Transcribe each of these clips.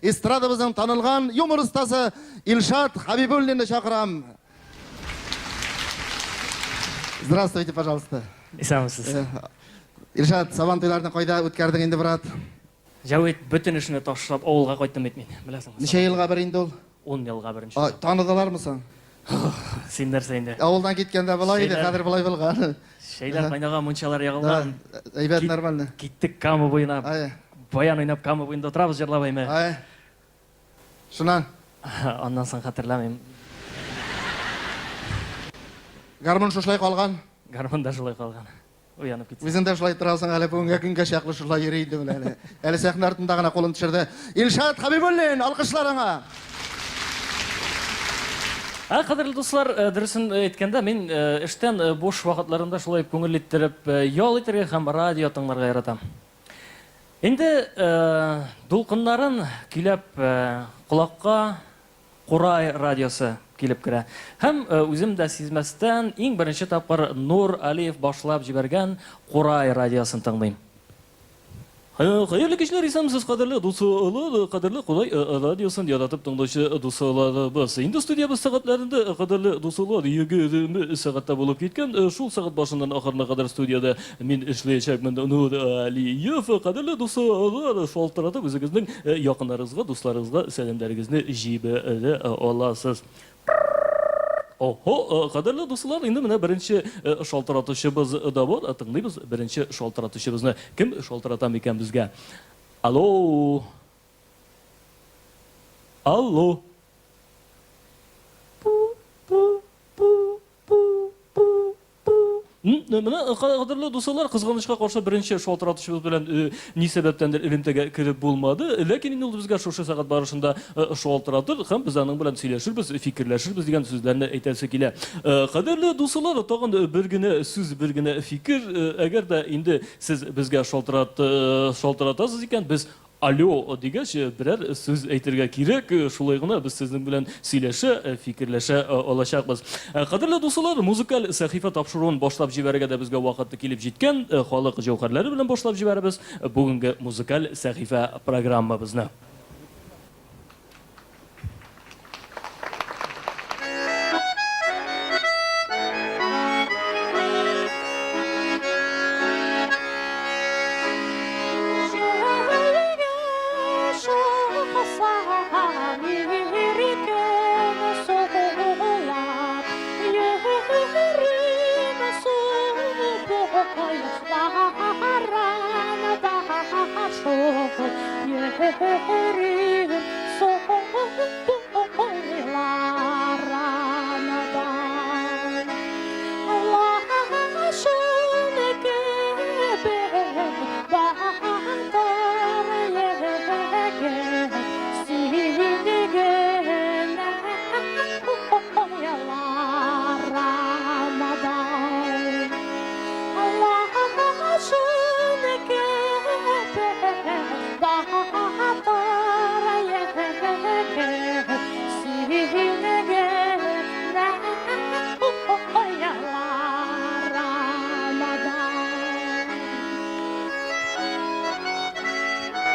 Эстрадабызның танылган юмор остасы Илшат Хабибуллинны чакырам. Здравствуйте, пожалуйста. Исәнмесез. Э, Илшат, Сабан туйларны кайда үткәрдең инде, брат? Җәвит, бөтен эшне ташлап авылга кайттым бит мин, беләсеңме? Ничә елга бер инде ул? 10 елга беренче. А, таныдылармы соң? Син нәрсә инде? Авылдан киткәндә болай иде, хәзер болай булган. Чәйләр кайнаган, мунчалар ягылган. Әйбәт, нормально. Киттек Кама буена. Баян уйнап Кама буенда утырабыз җырлап әйме. Ай. Шуннан? Аннан соң хәтерләмим. Гармун шушылай калган? Гармун да шулай калган. Уянып китсә. Үзең дә шулай торасың әле, бүгенге көнгә чаклы шулай йөри инде менә әле. Әле сәхнә артында гына кулын төшерде. Илшат Хәбибуллин, алкышлар аңа! Ә, кадерле дуслар, дөресен әйткәндә, мин эштән буш вакытларымда шулай күңелле иттереп ял итәргә һәм радио тыңларга яратам. Инде дулкыннарын көйләп колакка Курай радиосы килеп керә. Һәм үзем дә сизмәстән, иң беренче тапкыр Нур Алиев башлап җибәргән Курай радиосын тыңлыйм. Хәерле кичләр, исәнмесез, кадерле дуслар, кадерле Курай радиосын яратып тыңлаучы дусларыбыз. Инде студиябез сәгатьләрендә, кадерле дуслар, 20 сәгатьтә булып киткән. Шул сәгать башыннан ахырына кадәр студиядә Мин эшләячәкмен, Нур Алиев. Кадерле дуслар, шалтыратып үзегезнең якыннарыгызга, дусларыгызга сәламнәрегезне җибәрә аласыз. Оһо, кадерле дуслар, инде менә беренче шалтыратучыбыз да бар. Тыңлыйбыз беренче шалтыратучыбызны. Кем шалтырата микән безгә? Алло. Алло. Пу, пу, пу, пу, пу. Менә, кадерле дуслар, кызганычка каршы беренче шалтыратучыбыз белән ни сәбәптәндер элемтәгә кереп булмады. Ләкин инде ул безгә шушы сәгать барышында шалтыратыр һәм без аның белән сөйләшербез, фикерләшербез дигән сүзләрне әйтәсе килә. Кадерле дуслар, тагын бер генә сүз, бер генә фикер. Әгәр дә инде сез безгә шалтырат, шалтыратасыз икән, без Алло дигәч, берәр сүз әйтергә кирәк, шулай гына без сезнең белән сөйләшә, фикерләшә алачакбыз. Кадерле дуслар, музыкаль сәхифә тапшыруын башлап җибәрергә дә безгә вакыт килеп җиткән. Халык җәүһәрләре белән башлап җибәрәбез бүгенге музыкаль сәхифә программабызны.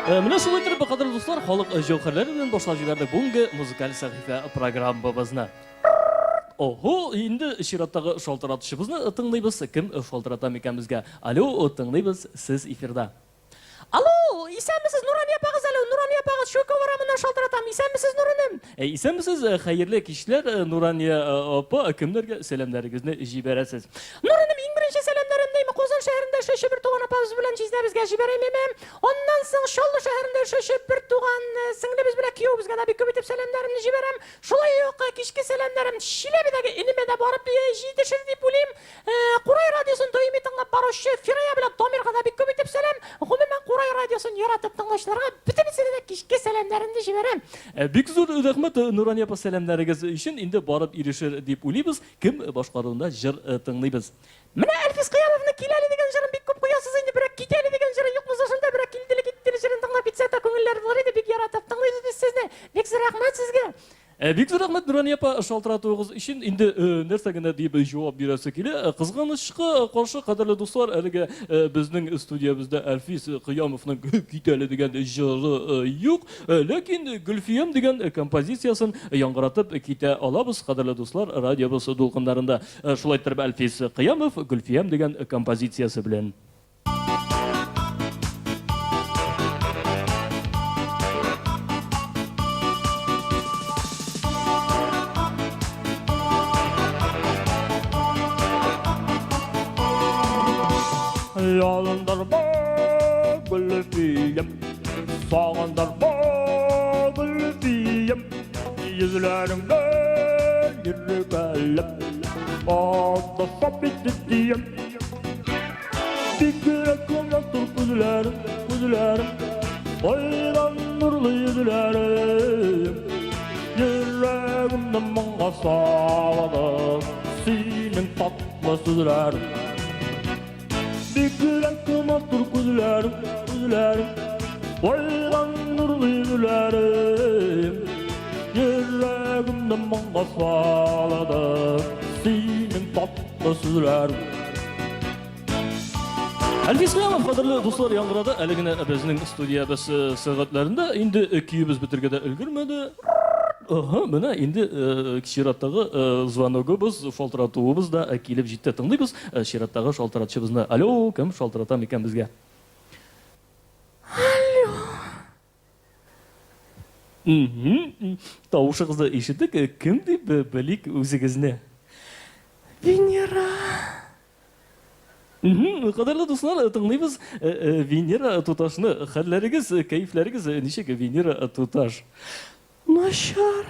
Менә шулай итеп, кадерле дуслар, халык җәүһәрләре белән башлап җибәрдек бүгенге музыкаль сәхифә программабызны. Ого, инде чираттагы шалтыратучыбызны тыңлыйбыз. Кем шалтырата микән безгә? Алло, тыңлыйбыз, сез эфирда. Алло, исәнмесез, Нурания апагыз әле, Нурания апагыз, Чуйков урамыннан шалтыратам. Исәнмесез, Нуринем? Исәнмесез, хәерле кичләр, Нурания апа, кемнәргә сәламнәрегезне җибәрәсез? Нуринем, иң беренче сәламнәремне Казан шәһәрендә эшләүче бер туган апабыз белән җизнәбезгә җибәрәм, име. Аннан соң Чаллы шәһәрендә эшләүче бер туган сеңлебез белән киявебезгә дә бик күп итеп сәламнәремне җибәрәм. Шулай ук кичке сәламнәрем Чиләбедәге энемә дә барып җитешер дип уйлыйм. Курай радиосын даими тыңлап баручы Фирая белән Дамирга да бик күп итеп сәлам. Гомумән, Курай радиосын яратып тыңлаучыларга бөтенесенә дә кичке сәламнәремне җибәрәм. Бик зур рәхмәт, Нурания апа, сәламнәрегез өчен. Инде барып ирешер дип уйлыйбыз. Кем башкаруында җыр тыңлыйбыз. Менә Әлфис Кыямовның Кил әле дигән җырын бик күп куясыз инде, берәк Кит әле дигән җыры юкмы соң шунда, берәк Килделе-киттеле җырын тыңлап китсәк тә күңелләр булыр иде, бик яратып тыңлыйбыз без сезне. Бик зур рәхмәт сезгә. Бик зур рәхмәт, Нурания апа, шалтыратуыгыз өчен. Инде нәрсә генә дип җавап бирәсе килә. Кызганычка каршы, кадерле дуслар, әлегә безнең студиябездә Әлфис Кыямовның Кит әле дигән җыры юк. Ләкин Гөлфиям дигән композициясен яңгыратып китә алабыз, кадерле дуслар, радиобыз дулкыннарында. Шулай иттереп, Әлфис Кыямов Гөлфиям дигән композициясе белән. Ялындырма Гөлфиям, сагындырма Гөлфиям, йөзләреңне йөргәләп, адашам бит диям. Бигрәк матур күзләрең, күзләрең, Айдан нурлы йөзләрең. Йөрәгемне моңга салады Синең татлы сүзләрең. Бигрәк матур күзләрең, күзләрең, Айдан нурлы йөзләрең. Йөрәгемне моңга салады Синең татлы сүзләрең. Әлфис Кыямов, кадерле дуслар, яңгырады әле генә безнең студиябез э, сәгатьләрендә. Инде э, көебез бетергә дә өлгермәде. Ага, менә инде э, чираттагы звоногыбыз, шалтыратуыбыз да килеп җитте. Тыңлыйбыз чираттагы шалтыратчыбызны. Алло, кем шалтырата микән безгә? Алло. Тавышыгызны ишеттек. Кем дип белик үзегезне? Венера. Кадерле дуслар, тыңлыйбыз Венера туташны. Хәлләрегез, кәефләрегез ничек, Венера туташ? Начар.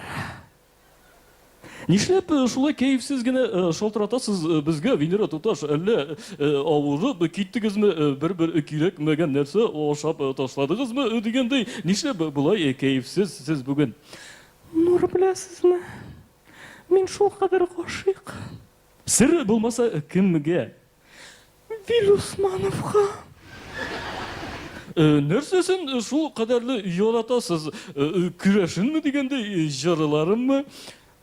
Нишләп шулай кәефсез генә шалтыратасыз безгә, Венера туташ? Әллә авырып киттегезме, бер-бер кирәкмәгән нәрсә ашап ташладыгызмы дигәндәй, нишләп болай кәефсез сез бүген? Нур, беләсезме, мин шулкадәр гашыйк. Сер булмаса, кемгә? Вил Усмановка. Нәрсәсен шул кадәрле яратасыз? Көрәшенме дигәндәй, җырларынмы?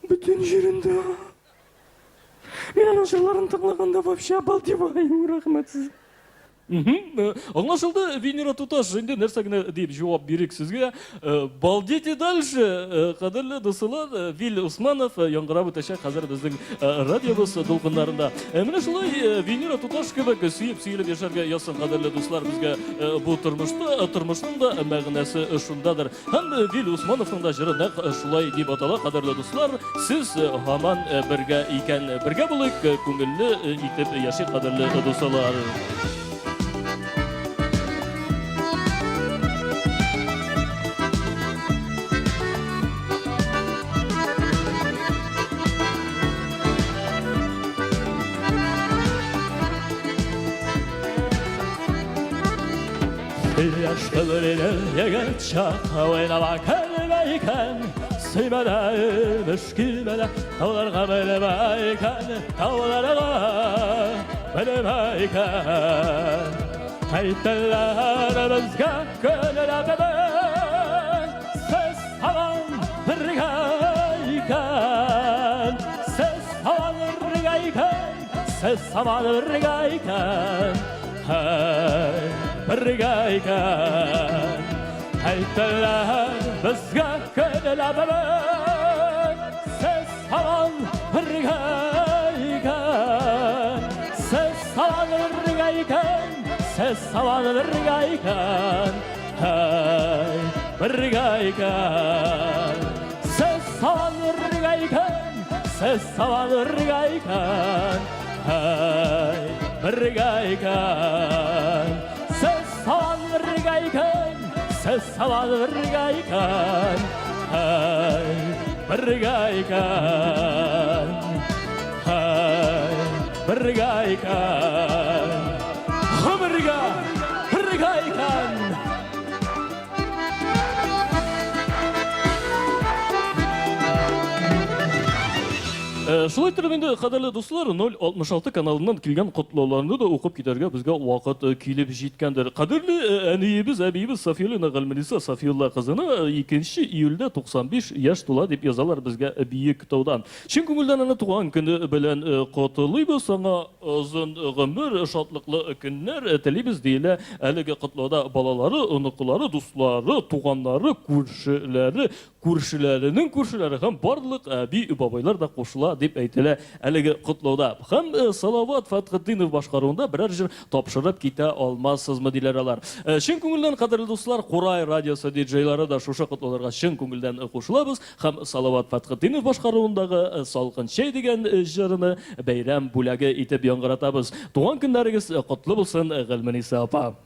Бөтен җирендә. Мин аның җырларын тыңлаганда вообще обалдеваю, рәхмәт сезгә. Аңлашылды, Венера туташ, инде нәрсә генә дип җавап бирик сезгә. Балдите дальше, кадерле дуслар, Вил Усманов яңгырап үтәчәк хәзер безнең радиобыз дулкыннарында. Менә шулай Венера туташ кебек сөеп сөелеп яшәргә язсын, кадерле дуслар, безгә бу тормышта, тормышның да мәгънәсе шундадыр. Һәм Вил Усмановның да җыры нәкъ шулай дип атала, кадерле дуслар, сез һаман бергә икән, бергә булыйк, күңелле итеп яшик, кадерле дуслар. Яшь күңелнең егет чак уйнама көлмә икән, Сөймә дә, мөшкилмә дә, тауларга менмә икән, Тауларга менмә икән. Әйттеләр безгә көнләтеп, Сез һаман бергә икән, Сез һаман бергә икән. Сез һаман бергә икән, һәй, бергә икән. Әйттеләр безгә көнләп, сез һаман бергә икән. Сез һаман бергә икән, сез һаман бергә икән, һәй, бергә икән. Сез һаман бергә икән, Сез һаман бергә икән, һәй, бергә икән. Сез һаман бергә икән, сез һаман бергә икән, һәй, бергә икән. Һәй, бергә икән. Гомергә бергә икән. Шулай итеп инде, кадерле дуслар, 066 каналыннан килгән котлауларны да укып китәргә безгә вакыт килеп җиткәндер. Кадерле әниебез, әбиебез Сафиуллина Галмениса Сафиулла кызына 2 июльдә 95 яшь тула дип язалар безгә Биектаудан. Чын күңелдән аны туган көне белән котлыйбыз, аңа озын гомер, шатлыклы көннәр телибез, диелә әлеге котлауда. Балалары, оныклары, дуслары, туганнары, күршеләре, күршеләренең күршеләре һәм барлык әби-бабайлар да кушыла, дип әйтелә әлеге котлауда. Һәм Салават Фәтхетдинов башкаруында берәр җыр тапшырып китә алмассызмы, диләр алар. Чын күңелдән, кадерле дуслар, Курай радиосы диджейлары да шушы котлауларга чын күңелдән кушылабыз һәм Салават Фәтхетдинов башкаруындагы Салкын чәй дигән җырны бәйрәм бүләге итеп яңгыратабыз. Туган көннәрегез котлы булсын, Гыйльмениса апа!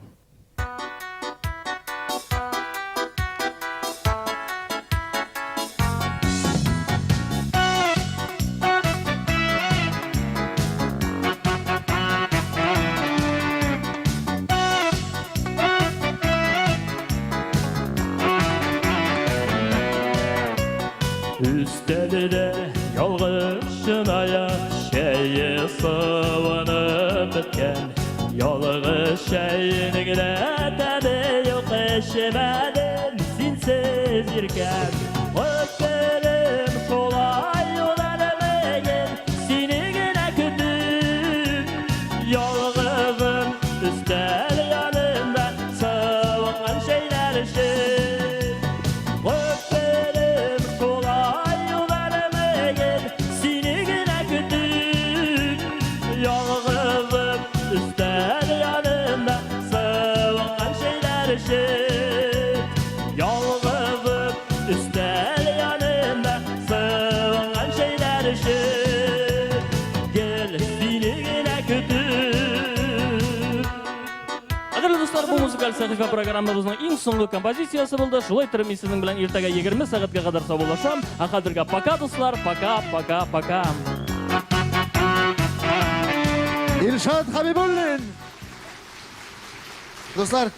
Өстәлдә ялгыз чынаяк чәе суынып беткән. Ялгыз чәйнең дә тәме юк, эчмәдем синсез иркәм. Гомерем шулай узар мөген, сине генә көтеп. Ялгызым өстәл янында суынган чәйләр эчеп. Гомерем шулай узар мөген, сине генә көтеп. Ялгызым өстәл янында суынган чәйләр эчеп. Ялгызым өстәл янында суынган чәйләр эчеп. Гел сине генә көтеп. Кадерле дуслар, бу музыкаль сәхифә программабызның иң соңгы композициясе булды. Шулай итеп, мин сезнең белән иртәгә 20 сәгатькә кадәр саубуллашам. Ә хәзергә пока, дуслар, пока, пока, пока. Илшат Хабибуллин! Дуслар,